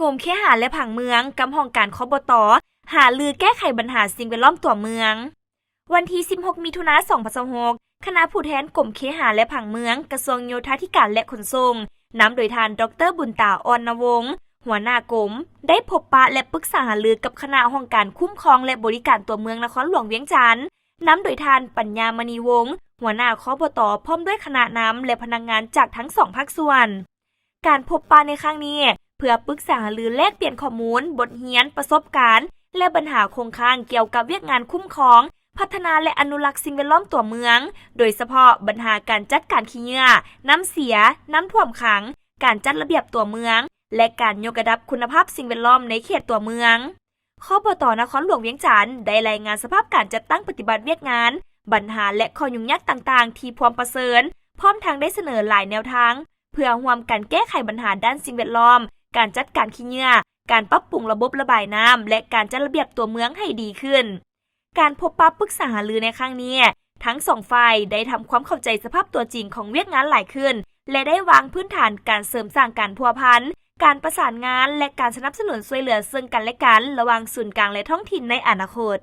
ກົມເຄຫະ ແລະ ຜັງເມືອງ ກັບຫ້ອງການ ຄບຕ ຫາລືແກ້ໄຂບັນຫາສິ່ງແວດລ້ອມຕົວເມືອງ. ວັນທີສິບຫົກ ມິຖຸນາ ສອງພັນຊາວຫົກ ຄະນະຜູ້ແທນກົມເຄຫະ ແລະ ຜັງເມືອງ ກະຊວງໂຍທາທິການ ແລະ ຂົນສົ່ງ ນຳໂດຍທ່ານ ດອກເຕີ ບຸນຕາ ອ່ອນນະວົງ ຫົວໜ້າກົມ ໄດ້ພົບປະ ແລະ ປຶກສາຫາລືກັບຄະນະຫ້ອງການຄຸ້ມຄອງ ແລະ ບໍລິການຕົວເມືອງນະຄອນຫຼວງວຽງຈັນ ນຳໂດຍທ່ານ ປັນຍາ ມະນີວົງ ຫົວໜ້າ ຄບຕ ພ້ອມດ້ວຍຄະນະນຳ ແລະ ພະນັກງານຈາກທັງສອງພາກສ່ວນ. ການພົບປະໃນຄັ້ງນີ້ ເພື່ອປຶກສາຫາລືແລກປ່ຽນຂໍ້ມູນ, ບົດຮຽນ, ປະສົບການ ແລະ ບັນຫາຄົງຄ້າງກ່ຽວກັບວຽກງານຄຸ້ມຄອງ, ພັດທະນາ ແລະ ອະນຸລັກສິ່ງແວດລ້ອມຕົວເມືອງ, ໂດຍສະເພາະບັນຫາການຈັດການຂີ້ເຫຍື້ອ, ນ້ຳເສຍ, ນ້ຳຖ້ວມຂັງ, ການຈັດລະບຽບຕົວເມືອງ ແລະ ການຍົກລະດັບຄຸນນະພາບສິ່ງແວດລ້ອມໃນເຂດຕົວເມືອງ. ຄບຕ ນະຄອນຫຼວງວຽງຈັນ ໄດ້ລາຍງານສະພາບການຈັດຕັ້ງປະຕິບັດວຽກງານ, ບັນຫາ ແລະ ຂໍ້ຫຍຸ້ງຍາກຕ່າງໆທີ່ພວມປະເຊີນ, ພ້ອມທັງໄດ້ສະເໜີຫຼາຍແນວທາງ ເພື່ອຮ່ວມກັນແກ້ໄຂບັນຫາດ້ານສິ່ງແວດລ້ອມ, ການຈັດການຂີ້ເຫຍື້ອ, ການປັບປຸງລະບົບລະບາຍນ້ຳ ແລະ ການຈັດລະບຽບຕົວເມືອງໃຫ້ດີຂຶ້ນ. ການພົບປະປຶກສາຫາລືໃນຄັ້ງນີ້, ທັງສອງຝ່າຍໄດ້ທຳຄວາມເຂົ້າໃຈສະພາບຕົວຈິງຂອງວຽກງານຫຼາຍຂຶ້ນ ແລະ ໄດ້ວາງພື້ນຖານການເສີມສ້າງການພົວພັນ, ການປະສານງານ ແລະ ການສະໜັບສະໜູນຊ່ວຍເຫຼືອເຊິ່ງກັນແລະກັນ ລະຫວ່າງສູນກາງ ແລະ ທ້ອງຖິ່ນໃນອະນາຄົດ.